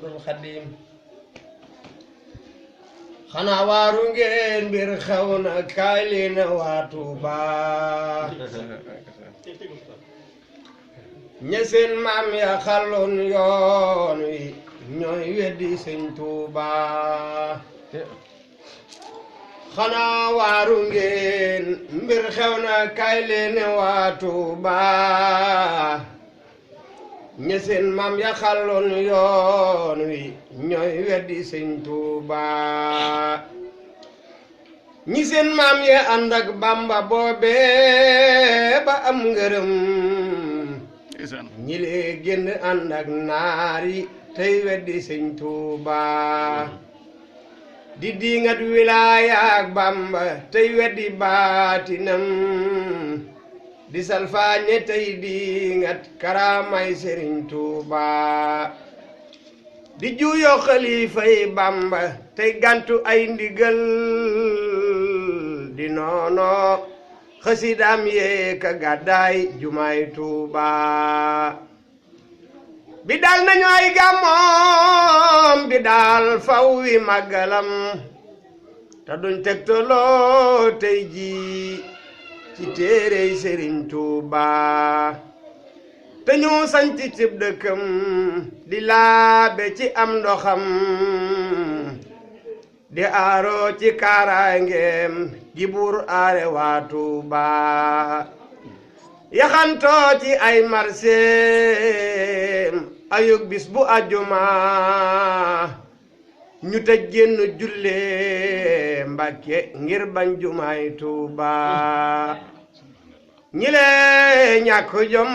Ahmadul Xadim xanaa waaru ngeen mbir xew na kaay leen waa Tuuba ña seen maam ya xaloon yoon wi ñooy weddi Sëñ Tuuba xanaa waaru ngeen mbir xew na kaay leen waa Tuuba ña seen maam ya xaloon yoon wi ñooy weddi Sëñ Tuuba ñi seen maam ya ànd ak Bamba boobe ba am ngërëm ñi lee génn ànd ak naari tey weddi Sëñ Tuuba di diingat wilaaya ak Bamba tey weddi baatinam di salfaañe tey diingat karaamay Sëriñ Tuuba di juuyoo xalifay Bamba tey gantu ay ndigal di noono xasidaam yee ka gàddaay jumaay Tuuba bi daal nañu ay gàmmoom bi daal faw wi màggalam te duñ tegtaloo tey ji ci téerey Sëriñ Tuuba te ñu sañc cib dëkkam di laabe ci am ndoxam di aaroo ci kaaraangeem ji buur aare waa Tuuba yaxantoo ci ay marseem ayug bis bu àjjuma ñu tëj génn julle Mbàkke ngir bañ jumaay Tuuba ñi lee ñàkk jom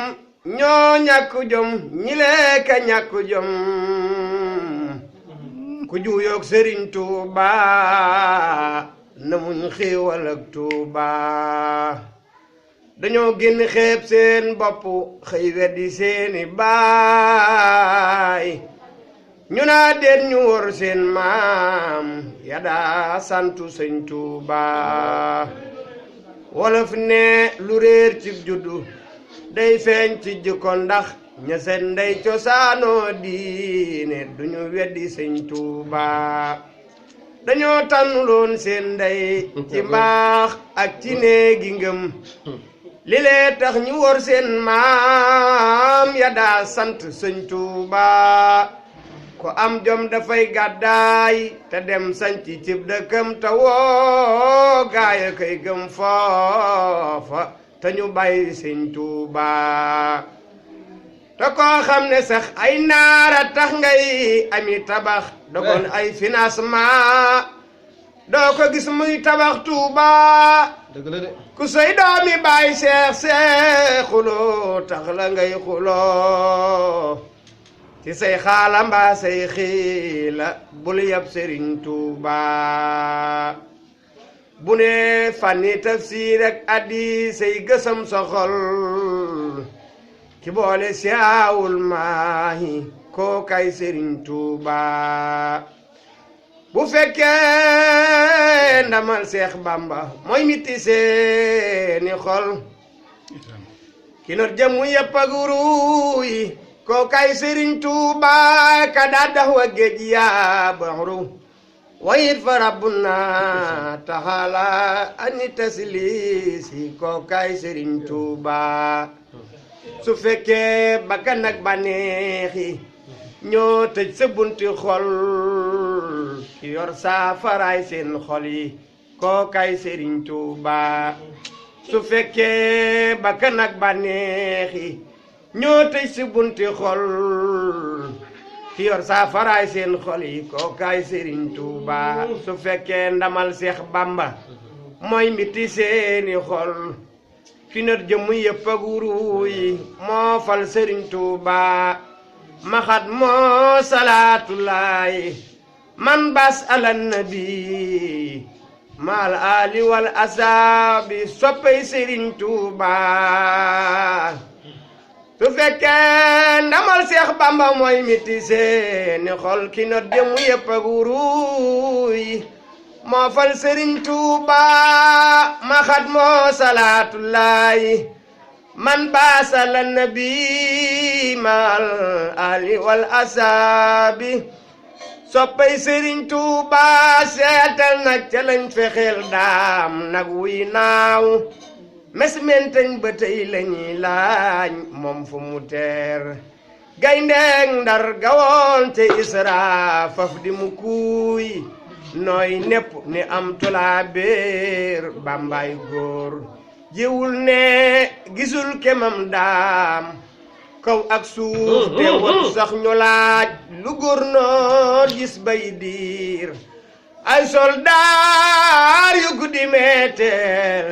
ñoo ñàkk jom ñi lee ka ñàkk jom ku juuyoog Sëriñ Tuuba na muñ xéewal ak Tuuba dañoo génn xeeb seen bopp xëy weddi seeni baay ñu naa deet ñu wor seen maam ya daa santu Sëñ Tuuba wolof ne lu réer ci juddu day feeñ ci jikko ndax ña seen ndey cosaanoo diine duñu weddi Sëñ Tuuba dañoo tànnuloon seen ndey ci mbaax ak ci néegi ngëm li lee tax ñu wor seen maam ya daa sant Sëñ Tuuba ko am jom dafay gàddaay te dem sañci cib dëkkam te woo gaaya koy gëm foofa te ñu bàyyi Sëñ Tuuba te koo xam ne sax ay naara tax ngay ami tabax dogoon ay financement doo ko gis muy tabax Tuuba dëgg la de ku say doomi bàyyi xuloo tax la ngay xuloo ci say xaala mbaa say xiila bul yab Sëriñ Tuuba bu ne fànni tafsiir ak hadiis say gësam sa xol ki boole siyaawul maahi koo kay Sëriñ Tuuba bu fekkee ndamal Seex Bamba mooy miti seeni xol ki not jëmu yëpp ak ruuy koo kay Sëriñ Tuuba ka daa dax wa géej yaa baxru wayit fa rabbuna taxala ani taslisi koo kay Sëriñ Tuuba su fekkee bakkan ak bànneexi ñoo tëj sa bunti xol ki yor saafaraay seen xol yi koo kay Sëriñ Tuuba su fekkee bakkan ak bànneexi ñoo tëj sa bunti xol ki yor saafaraay seen xol yi koo kay Sëriñ Tuuba su fekkee ndamal Seex Bamba mooy mbiti seeni xol fi not jëmu yëpp ak wuru yi moo fal Sëriñ Tuuba maxat moo salaatulaay man bas ala nabi maal ali wal asaabi soppay Sëriñ Tuuba su fekkee ndamal Seex Bamba mooy miti seeni xol ki not jëmu yëpp ak wuruy moo fal Sëriñ Tuuba maxat moo salaatullaay man baasala nabi maal ali wal asaabi soppay Sëriñ Tuuba seetal nag ca lañ fexeel daam nag wuy naaw mes menteñ ba tey lañuy laaj moom fu mu teer gayndeeg Ndar gawoon te Isra faf di mu kuuy nooy nepp ni am tolaa béer Bambaay góor jiwul ne gisul kemam daam kaw ak suuf te won sax ñu laaj lu góornóor gis bay diir ay soldaar yu guddi meeteel